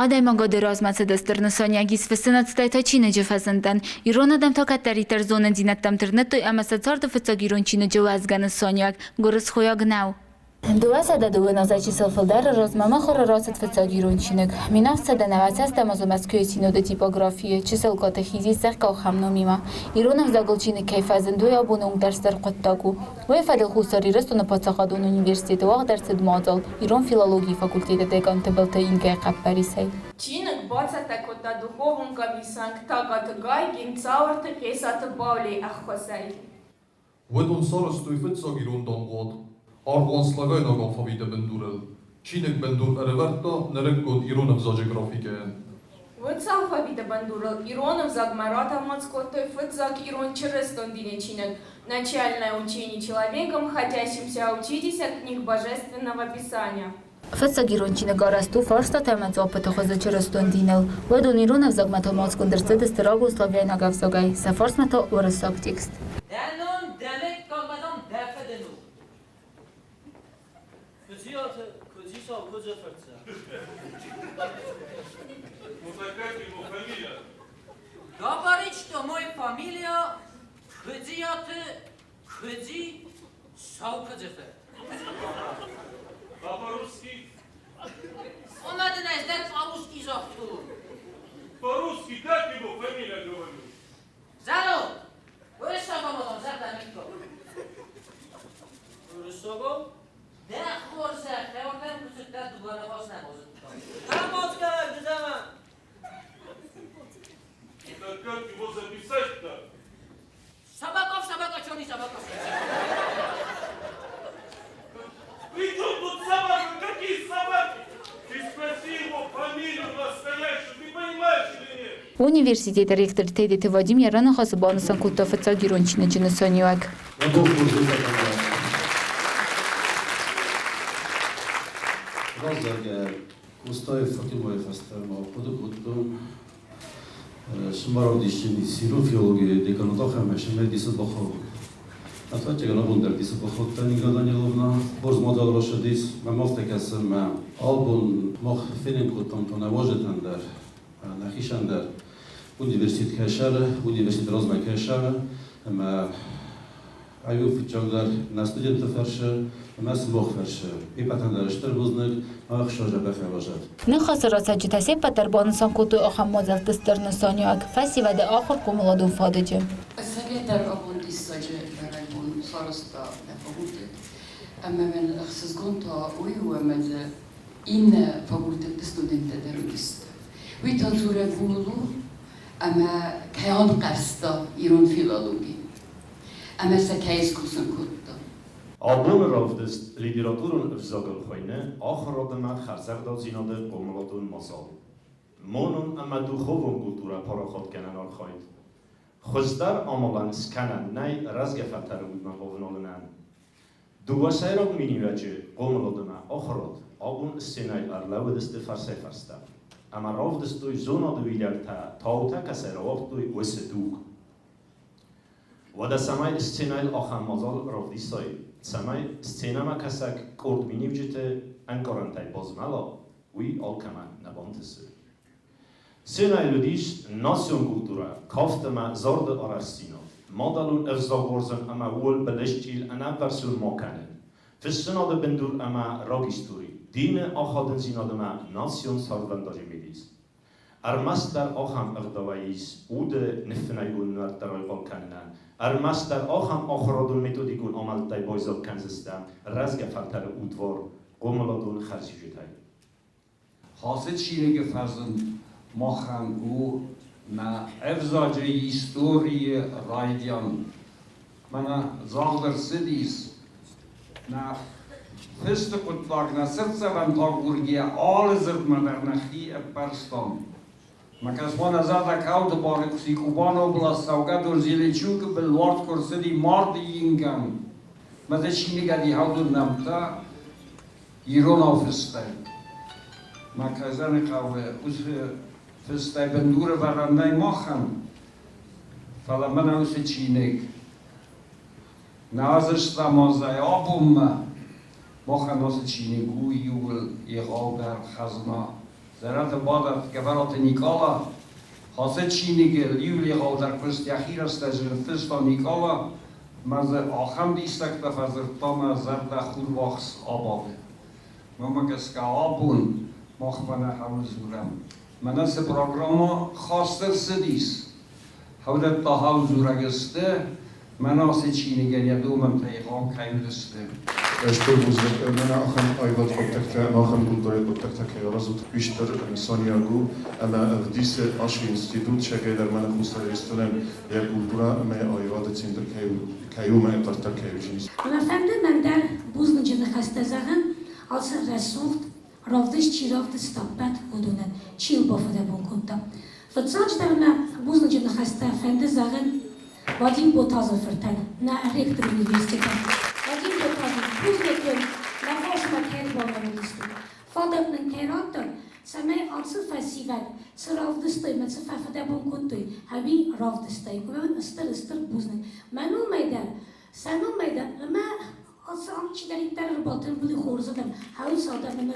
Адӕймагады размӕцыды стыр нысаниуӕг ис фыссынад, стӕй та чиныджы фӕзындӕн. Ирон адӕм та кӕддӕриддӕр зонындзинӕдтӕм тырныдтой ӕмӕ сӕ царды фыццаг ирон чиныджы уӕзгӕ нысаниуӕг гуырысхойаг нӕу. 202 азӕй чысыл фылдӕры размӕ мыхуыры рацыд фыццаг ирон чиныг. 1790 азы Мӕскуыйы синоды типографийы чысыл катехизис зӕхкъахӕм номимӕ. Ирон ӕвзагыл чиныг кӕй фӕзынд, уый абоны онг дӕр стыр хъуыддаг у. Уый фӕдыл Хуссар Ирыстоны паддзахадон университеты уагъд ӕрцыд мадзал ирон филологийы факультеты декан Тыбылты Ингӕйы хъӕппӕрисӕй. Чиныг бацӕттӕ кодта духовон комиссанг Тагъаты Гайгин Цауырты Хъесаты Баулейы ӕххуысӕй. Уыдон сарӕзтой фыццаг ирон дамгъуат аргъуан славяйнаг алфавиты бындурыл. Чиныг бындур ӕрӕвӕрдта нырыккон ирон ӕвзаджы графикӕйӕн. Уыцы алфавиты бындурыл ирон ӕвзагмӕ ратӕлмац кодтой фыццаг ирон чырыстон дины чиныг «Начальное учение человеком, хотящимся учитеся книг Божественного Писания». Фыццаг ирон чиныг арӕзт у фарстатӕ ӕмӕ дзуаппыты хуызы чырыстон диныл. Уӕдон ирон ӕвзагмӕ тӕлмацгонд ӕрцыдысты рагон славяйнаг ӕвзагӕй, сӕ фарсмӕ та уырыссаг текст. Дӕ ном дӕ мыггагмӕ дам дӕ фыды ном. Куыдзиаты Куыдзисау куыдзы фырт. Ну такая его фамилия. Говорит, что мой фамилия Куыдзиаты Куыдзи Сау куыдзы фырт. А по-русски? Омӕ дын ӕз дӕр по-русски загътон. По-русски как его фамилия, говорю? Зӕронд! Уырыссагау мадам зӕрдӕ никкал. Уырыссагау? Дӕ хорзӕх, ӕвӕрдӕн куы цыдтӕ дыууӕ ныхас нӕ базыдтам. Амоцкӕнӕг дызӕмӕ! Так как его записать-то? Собаков, собака, черный собака. При чем тут собака? Какие собаки? Ты спроси его фамилию настоящую, ты понимаешь или нет? Университеты ректор Тедеты Вадим йӕ раныхасы банысан кодта фыццаг ирон чиныджы нысаниуӕг. Раззагӕ Къостайы Фатимайы фӕстӕ ма хъуыды кодтон сымаравдисджын ирон филологийы деканат ӕмӕ сымӕй дисы бахауд. Ӕвӕццӕгӕн абон дӕр дисы бахаудта Нина Даниловна. Хорз мадзал рацыдис, мӕм афтӕ кӕсы, мӕ абон мах фенын кодтам то нӕ уазджытӕн дӕр, нӕхицӕн дӕр. Университет кӕсӕры, университет размӕ кӕсӕры, ӕмӕ ай у фыццагдӕр нӕ студентты фӕрсы ӕмӕ сымах фӕрсы. Иппӕтӕн дӕр стыр бузныг, ӕхсӕзӕ бафӕразӕд. Ныхасы рацӕуджытӕ се ппӕт дӕр банысан кодтой ахӕм мадзӕлтты стыр нысаниуӕг фӕсивӕды ахуыр-хъомыладон фадыджы. Ӕцӕгӕйдӕр абон диссаджы бӕрӕгбон сарӕзта нӕ факультет. Ӕмӕ мӕн ӕхсызгон та уый у, ӕмӕ дзы иннӕ факультетты студенттӕ дӕр уыдысты. Уый та дзурӕг ууыл у, ӕмӕ кӕй ӕнхъӕрзта ирон филологи ӕмӕ сӕ кӕй скусын кодта. Абоны равдыст литературон ӕвзагыл хуыйны Ахуырадимӕ хӕрзӕгъдаудзинады хъомыладон мадзал. Монон ӕмӕ духовон культурӕ парахат кӕнӕн архайд. Хуыздӕр амалӕн скӕнӕн нӕй рӕзгӕ фӕлтӕры удмӕ бавналынӕн. Дыууӕ сӕйраг миниуӕджы хъомыладимӕ ахуырад абон сценӕйыл ӕрлӕууыдысты фӕрсӕй-фӕрстӕм ӕмӕ равдыстой зонады уидӕгтӕ таутӕ кӕцӕй рауагътой, уыцы дуг. Уӕдӕ цӕмӕй сценӕйыл ахӕм мадзал равдисай, цӕмӕй сценӕмӕкӕсӕг къорд миниуджыты ӕнкъарӕнтӕй базмӕла, уый алкӕмӕн нӕ бантысы. Сценӕйыл уыдис национ культурӕ, кафт ӕмӕ зарды арӕхстдзинад, мадӕлон ӕвзаг уарзын ӕмӕ ууыл былысчъил ӕнӕввӕрсон ма кӕнын, фыссынады бындур ӕмӕ рагистори, дины ахадындзинад ӕмӕ национ цардвӕндаджы мидис. Ӕрмӕстдӕр ахӕм ӕгъдауӕй ис уды ныффынӕйгонд нуӕрттӕ райхъал кӕнынӕн, ӕрмӕстдӕр ахӕм ахуырадон методикон амӕлттӕй байдзаг кӕндзыстӕм рӕзгӕ фӕлтӕры удвар хъомыладон хӕрзиуджытӕй. Ацы чиныджы фӕзынд махӕн у нӕ ӕвзаджы историйы райдиан. Мӕнӕ загъд ӕрцыдис, нӕ фысты хъуыддаг нӕ цыртдзӕвӕнтӕ агургӕйӕ алы дзырдмӕ дӕр нӕхи ӕппӕрстам. Мӕ кӕсгон ӕзӕрдӕ кауды бары куы Кубаны област цӕугӕдон Зеленчукы был луард куы рцыди марды ингӕн, мӕ дзы чиныгӕди хӕудын нӕмттӕ иронау фыстӕй. Мӕ кӕсӕны хъӕуы уыцы фыстӕй бындурӕвӕрӕн нӕй махӕн, фӕлӕ мӕнӕ уыцы чиныг нӕ азыстам азӕй абонмӕ, махӕн ацы чиныг у иууыл егъаудӕр хӕзна. Дзӕнӕты бадӕт Гӕбӕраты Никъала. Ацы чиныгы иу егъаудӕр куыст йӕхи рӕстӕджы ныффыста Никъала мӕ дзы ахӕм диссӕгтӕ фӕдзырдта мӕ зӕрдӕ хурварс абады. Уымӕ гӕсгӕ абон мах мӕнӕ хъӕуы дзурӕм. Мӕнӕ цы программӕ хаст ӕрцыдис, Хӕвдӕттӕ хау дзурӕг сты, мӕнӕ ацы чиныгӕн йӕ домӕнтӕ егъау кӕй уыдысты. Стыр бузныг, мӕнӕ ахӕм аивады хъуыддӕгтӕ ӕмӕ ахӕм культурӕйы хъуыддӕгтӕ кӕй аразут, уый стыр нысаниуӕг у ӕмӕ ӕвдисы ацы институт сӕгӕйдӕр мӕнӕ Хуссар Ирыстонӕн йӕ культурӕ ӕмӕ йӕ аивады центр кӕй у ӕмӕ дарддӕр кӕй уыдзӕнис. Мӕ фӕнды мӕн дӕр бузныджы ныхӕстӕ зӕгъын ацы рӕсугъд равдыст чи равдыста, ӕппӕт уыдонӕн, чи йыл бафыдӕбон кодта. Фыццаджыдӕр мӕ бузныджы ныхӕстӕ фӕнды зӕгъын Вадим Ботазы фыртӕн, нӕ ректор университетӕн. Вадим Ботазов, бузныг уын, нӕ фарсмӕ кӕй ӕрбалӕууыдыстут. Фадат нын кӕй радтат, цӕмӕй ацы фӕсивӕд цы равдыстой мӕ цы фӕфыдӕбон кодтой, ӕви равдыстой. Уымӕн стыр-стыр бузныг. Мӕ номӕй дӕр, сӕ номӕй дӕр ӕмӕ ацы ам чидӕриддӕр ӕрбатымбыл и хорз адӕм, хӕуы цалдӕр номӕй.